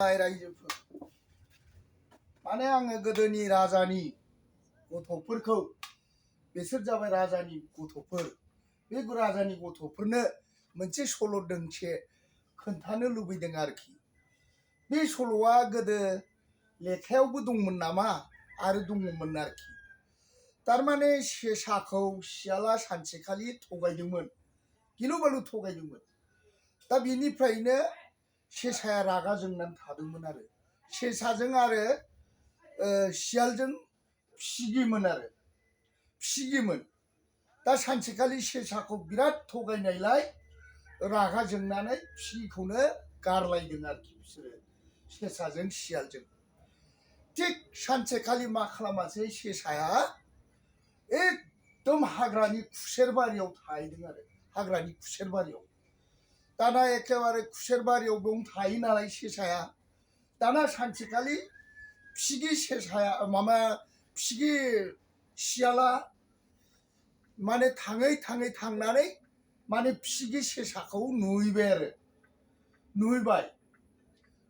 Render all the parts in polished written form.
रायजोफोर माने आङो गोदोनि राजानि गथ'फोरखौ बिसोर जाबाय राजानि गथ'फोर बे राजानि गथ'फोरनो मोनसे सल' दोंसे खोन्थानो लुबैदों आरोखि। बे सल'आ गोदो लेखायावबो दंमोन नामा आरो दङमोन आरोखि। तारमाने सेसाखौ सियाला सानसेखालि थगायदोंमोन, गिलु बालु थगायदोंमोन। दा बिनिफ्रायनो सेसाया रागा जोंनानै थादोंमोन आरो सेसाजों आरो सियालजों फिसिगिमोन। दा सानसेखालि सेसाखौ बिराद थगायनायलाय रागा जोंनानै फिसिगिखौनो गारलायदों आरोखि बिसोरो सेसाजों सियालजों। थिग सानसेखालि मा खालामासै सेसाया एकदम हाग्रानि खुसेर बारियाव थाहैदों आरो हाग्रानि खुसेर बारियाव। दाना एखेबारे खुसेर बारियाव दं थायो नालाय सेसाया। दाना सानसेखालि फिसिगि सियाला माने थाङै थांनानै माने फिसिगि सेसाखौ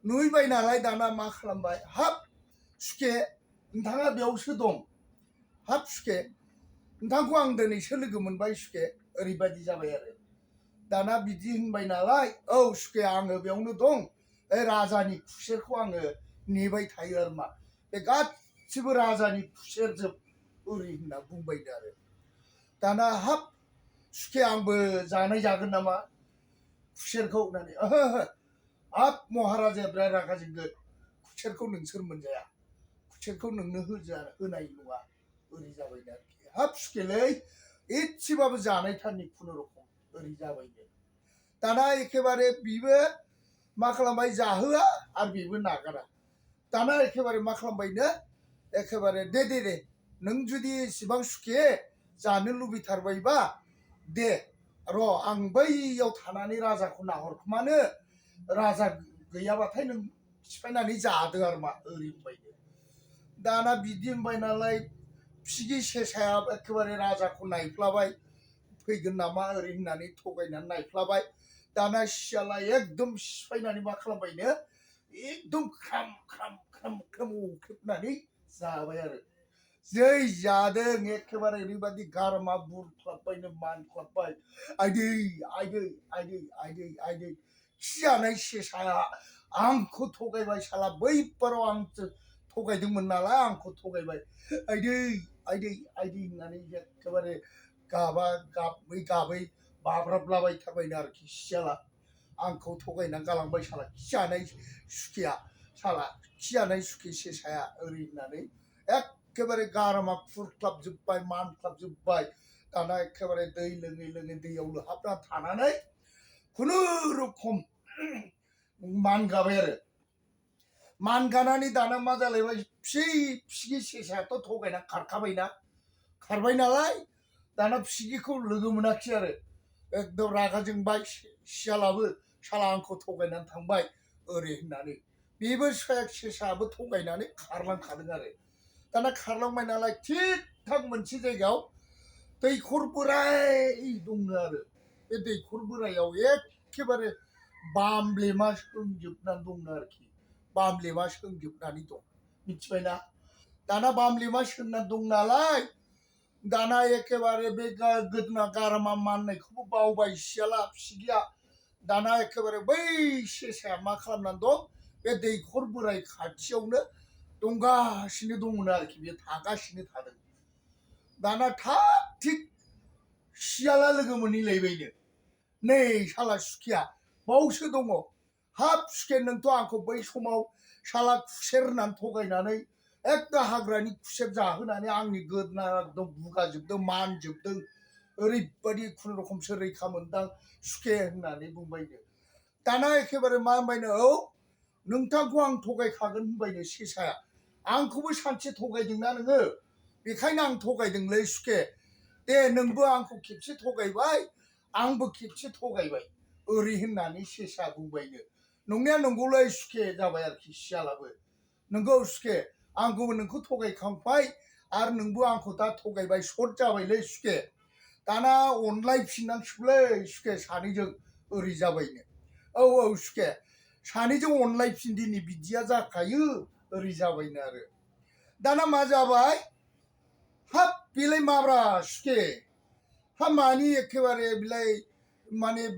नुहैबाय नालाय दाना मा खालामबाय, हाब सुखे नोंथाङा बेयावसो दं, हाब सुखे नोंथांखौ आं दिनैसो लोगो मोनबाय सुखे, ओरैबायदि जाबाय आरो। दाना बिदि होनबाय नालाय, औ सुखे आङो बेयावनो दं, राजानि खुसेरखौ आङो नेबाय थायो आरो मा बे गासिबो राजानि खुसेरजोब ओरै होनना बुंबायनो आरो। दाना हाब सुखे आंबो जानाय जागोन नामा खुसेरखौ होननानै, ओहो हाब महाराजाया बिराद रागा जोंगोन, खुसेरखौ नोंसोर मोनजाया, खुसेरखौ नोंनो होनाय नङा, ओरै जाबायनो आरोखि। हाब सुखेलै एसेबाबो जानायथारनि खुनुरुखुम, ओरै जाबायनो। दाना एखेबारे बिबो मा खालामबाय, जाहोआ आरो बेबो नागारा। दाना एखेबारे मा खालामबायनो, एखेबारे दे नों जुदि एसेबां सुखे जानो लुबैथारबायबा दे र' आं बैयाव थानानै राजाखौ नाहरखोमानो, राजा गैयाबाथाय नों सिफायनानै जादो आरो मा, ओरै होनबायनो। दाना बिदि होनबाय नालाय फिसिगि सेसाया एखेबारे राजाखौ नायफ्लाबाय, फैगोन नामा ओरै होननानै थगायनानै नायफ्लाबाय। दाना सियाला एकदम सिफायनानै मा खालामबायनो, एकदम ख्राम अख्रेबनानै जाबाय आरो। जै जादों एखेबारे ओरैबायदि गारमा बुरख्लाबबायनो मानख्लाबबाय, आइदै खिजानाय सेसाया आंखौ थगायबाय, साला बैफोराव आंसो थगायदोंमोन नालाय आंखौ थगायबाय, आइदै होननानै एखेबारे गाबै बाब्राबलाबायथारबायनो आरोखि सियाला। आंखौ थगायनानै गालांबाय साला खिजानाय सुखे सेसाया, ओरै होननानै एखेबारे गारामा खुरख्लाबजोब्बाय मानख्लाबजोब्बाय। दाना एखेबारे दै लोङै दैयाव लोहाबना थानानै खुनुरुखुम मानगाबाय आरो। मानगानानै दाना मा जालायबाय, फिसिगि सेसायाथ' थगायना खारबाय नालाय, दाना फिसिगिखौ लोगो मोनाखिसै आरो। एकदम रागा जोंबाय सियालाबो, साला आंखौ थगायनानै थांबाय ओरै होननानै। बेबो सेसायाबो थगायनानै खारलांखादों आरो। दाना खारलांबाय नालाय थिग थाग मोनसे जायगायाव दैखर बोराय दङ आरो। बे दैखर बोरायाव एखेबारे बामब्लेमा सोंजोबनानै दङ आरोखि, बामब्लेमा सोंजोबनानै दं, मिथिबायना। दाना बामब्लेमा सोंनानै दं नालाय, दाना एखेबारे बे गोदोना गारामा माननायखौबो बावबाय सियाला फिसिगिया। दाना एखेबारे बै सेसाया मा खालामनानै दं, बे दैखर बोराय खाथियावनो दंगासिनो दंमोन आरोखि, बे थागासिनो थादों। दाना थाग थिग सियाला लोगो मोनहैलायबायनो, नै साला सुखेया बावसो दङ, हाब सुखे नोंथ' आंखौ बै समाव साला खुसेर होननानै थगायनानै एकदम हाग्रानि खुसेर जाहोनानै आंनि गोदना एकदम बुगाजोबदों मानजोबदों, ओरैबायदि खुनुरुखुमसो रैखा मोनदां सुखे होननानै बुंबायनो। दाना एखेबारे मा होनबायनो, औ नोंथांखौ आं थगायखागोन होनबायनो सेसाया, आंखौबो सानसे थगायदोंना नोङो, बेखायनो आं थगायदोंलै सुखे, दे नोंबो आंखौ खेबसे थगायबाय आंबो खेबसे थगायबाय, ओरै होननानै सेसाया बुंबायनो। नंनाया नंगौलै सुखे जाबाय आरोखि सियालाबो, नंगौ सुखे आंखौबो नोंखौ थगायखांबाय आरो नोंबो आंखौ दा थगायबाय, सर्ट जाबायलै सुखे, दाना अनलायफिननांसिगौलै सुखे सानैजों, ओरै जाबायनो। औ सुखे सानैजों अनलायफिनदिनि बिदिया जाखायो ओरै जाबायनो आरो दाना मा जाबाय हाब बेलाय माब्रा सुखे हाब मानि एखेबारे बेलाय माने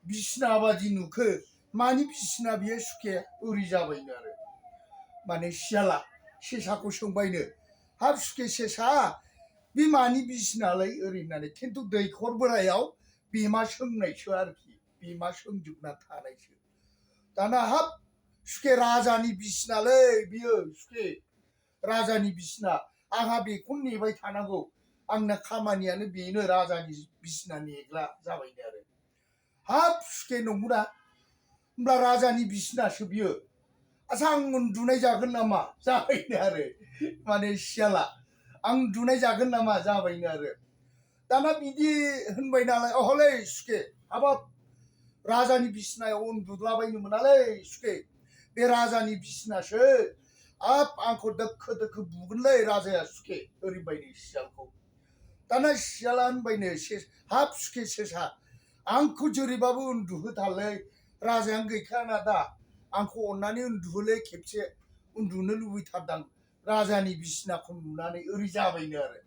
बिसिना बादि नुखो मानि बिसिना बियो सुखे ओरै जाबायनो आरो माने सियाला सेसाखौ सोंबायनो हाब सुखे सेसा बे मानि बिसिनालाय ओरै होननानै खिन्थु दैखर बोरायाव बेमा सोंनायसो आरोखि बेमा सोंजोबना थानायसो दाना हाब सुखे राजानि बिसिनालै बियो सुखे राजानि बिसिना आंहा बेखौ नेबाय थानांगौ आंना खामानियानो बेनो राजानि बिसिना नेग्रा जाबायनो आरो हाब सुखे नंगौना होमब्ला राजानि बिसिनासो बियो आच्छा आं उन्दुनाय जागोन नामा जाबायनो आरो माने सियाला आं उन्दुनाय जागोन नामा जाबायनो आरो दाना बिदि होनबाय नालाय अहलै सुखे हाबाब राजानि बिसिनायाव उन्दुलाबायनो मोनालै सुखे बे राजानि बिसिनासो हाब आंखौ दोखो दोखो बुगोनलै राजाया सुखे ओरैबायनो सियालखौ दाना सियाला होनबायनो हाब सुखे सेसा आंखौ जेरैबाबो उन्दुहोथारलै राजायानो गैखायाना दा आंखौ अननानै उन्दुहोलै खेबसे उन्दुनो लुबैथारदां राजानि बिसिनाखौ नुनानै ओरै जाबायनो आरो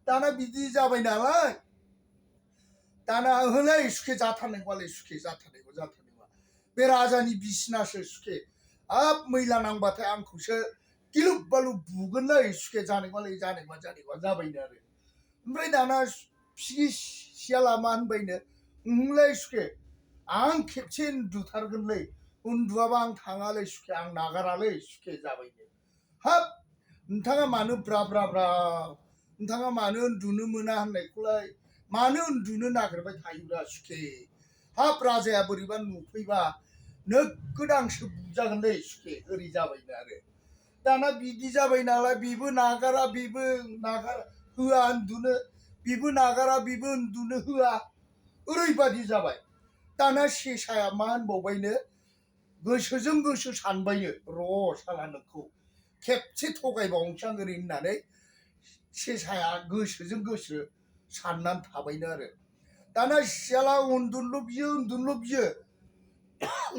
दाना बिदि जाबाय नालाय दाना ओहोलै सुखे जाथारनायबालाय सुखे जाथारनायबा बे राजानि बिसिनासो सुखे हाब मैला नांबाथाय आंखौसो गिलुब बालुब बुगोनलै सुखे जानायबालाय जाबायनो आरो ओमफ्राय दाना फिगि सियाला मा होनबायनो ओंलै सुखे आं खेबसे उन्दुथारगोनलै उन्दुआबा आं थाङालै सुखे आं नागारालै सुखे जाबायनो हाब नोंथाङा मानो ब्रा ब्रा ब्रा नोंथाङा मानो उन्दुनो मोना होननायखौलाय मानो उन्दुनो नागिरबाय थायोब्रा सुखे हाब राजाया बोरैबा नुफैबा नोगोद आंसो बुजागोनलै सुखे ओरै जाबायनो आरो दाना बिदि जाबाय नालाय बेबो नागारा होआ उन्दुनो बेबो नागारा बेबो उन्दुनो होआ ओरैबादि जाबाय दाना सेसाया मा होनबावबायनो गोसोजों गोसो सानबायनो र' साला नोंखौ खेबसे थगायबावनोसै आं ओरै होननानै सेसाया गोसोजों गोसो साननानै थाबायनो आरो दाना सियाला उन्दुनोल' बियो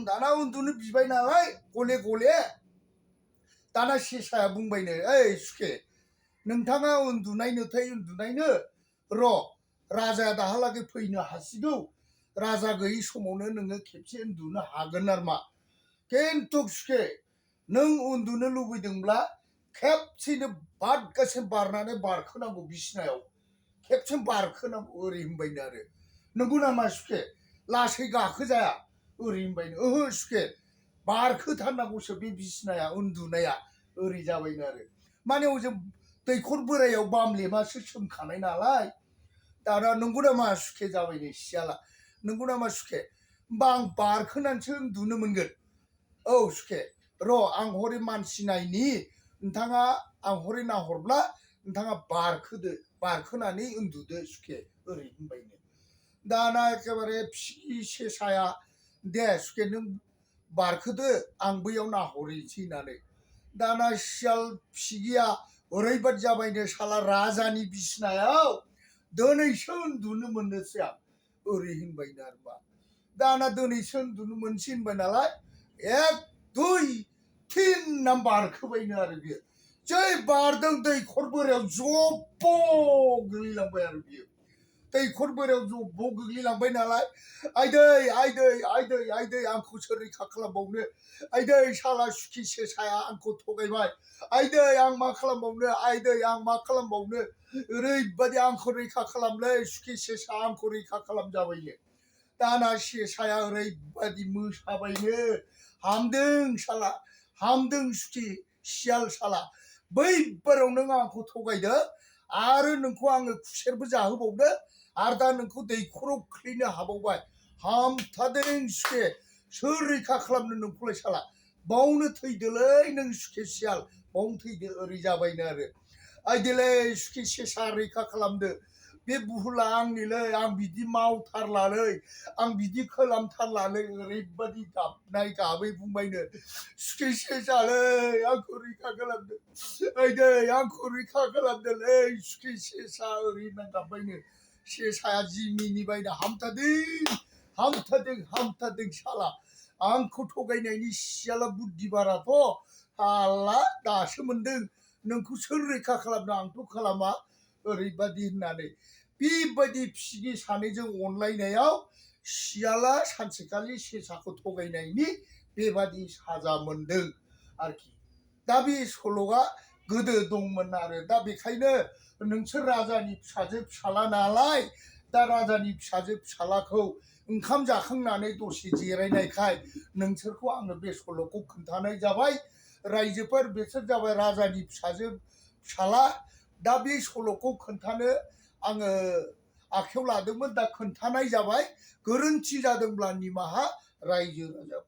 दाना उन्दुनो बिबाय नालाय गले गले दाना सेसाया बुंबायनो ओइ सुखे नोंथाङा उन्दुनायनो र' राजाया दाहालागै फैनो हासिगौ राजा गैयै समावनो नोङो खेबसे उन्दुनो हागोन आरो मा खिन्थु सुखे नों उन्दुनो लुबैदोंब्ला खेबसेनो बादगासे बारनानै बारखोनांगौ बिसिनायाव खेबसे बारखोनांगौ ओरै होनबायनो आरो नंगौ नामा सुखे लासै गाखोजाया ओरै होनबायनो ओहो सुखे बारखोथारनांगौसो बे बिसिनाया उन्दुनाया ओरै जाबायनो आरो माने ओजों दैखर बोरायाव बामलेमासो सोमखानाय नालाय दाना नंगौ नामा सुखे जाबायनो सियाला नंगौ नामा सुखे होमबा आं बारखोनानैसो उन्दुनो मोनगोन औ सुखे र' आं हरै मानसि नायनि नोंथाङा आं हरै नाहरब्ला नोंथाङा बारखोनानै उन्दुदो सुखे ओरै होनबायनो दाना एखेबारे फिगि सेसाया दे सुखे नों बारखोदो आं बैयाव नाहरहैनोसै होननानै दाना सियाल फिगिया ओरैबादि जाबायनो साला राजानि बिसिनायाव दिनैसो उन्दुनो मोननोसै आं ओरै होनबायनो आरो मा दाना दिनैसो उन्दुनो मोनसै होनबाय नालाय एक दुइ थिन नाम बारखोबायनो आरो बियो जै बारदों दैखर बोरायाव जब्ब' गोग्लैलांबाय आरो बियो दैखर बोरायाव जब्ब' गोग्लैलांबाय नालाय आइदै आंखौ सोर रैखा खालामबावनो आइदै साला सुखि सेसाया आंखौ थगायबाय आइदै आं मा खालामबावनो ओरैबादि आंखौ रैखा खालामलै सुखि सेसा आंखौ रैखा खालाम जाबायनो दाना सेसाया ओरैबादि मोसाबायनो हामदों सुखि सियाल साला बैबाराव नों आंखौ थगायदों आरो नोंखौ आङो खुसेरबो जाहोबावदो आरो दा नोंखौ दैखराव खोख्लैनो हाबावबाय हामथारदों सुखे सोर रैखा खालामनो नोंखौलाय साला बावनो थैदोलै नों सुखे सियाल बावनो थैदो ओरै जाबायनो आरो आइदोलै सुखे सेसा रैखा खालामदो बे बुहुला आंनिलै आं बिदि मावथारलालै आं बिदि खालामथारलालै ओरैबादि गाबै बुंबायनो सुखे सेसालै आंखौ रैखा खालामदो आइदै आंखौ रैखा खालामदोलै सुखे सेसा ओरै होनना गाबबायनो सेसाया जि मिनिबायनो हामथारदों साला आंखौ थगायनायनि सियाला बुद्धि बाराथ' आल्ला दासो मोनदों नोंखौ सोर रैखा खालामनो आंथ' खालामा ओरैबादि होननानै बेबायदि फिसिगि सानैजों अनलायनायाव सियाला सानसेखालि सेसाखौ थगायनायनि बेबादि साजा मोनदों आरोखि दा बे सल'आ गोदो दंमोन आरो दा बेखायनो नोंसोर राजानि फिसाजो फिसाला नालाय दा राजानि फिसाजो फिसालाखौ ओंखाम जाखांनानै दसे जिरायनायखाय नोंसोरखौ आङो बे सल'खौ खोन्थानाय जाबाय रायजोफोर बिसोर जाबाय राजानि फिसाजो फिसाला दा बे सल'खौ खोन्थानो आङो आखायाव लादोंमोन दा खोन्थानाय जाबाय गोरोन्थि जादोंब्ला निमाहा रायजो राजा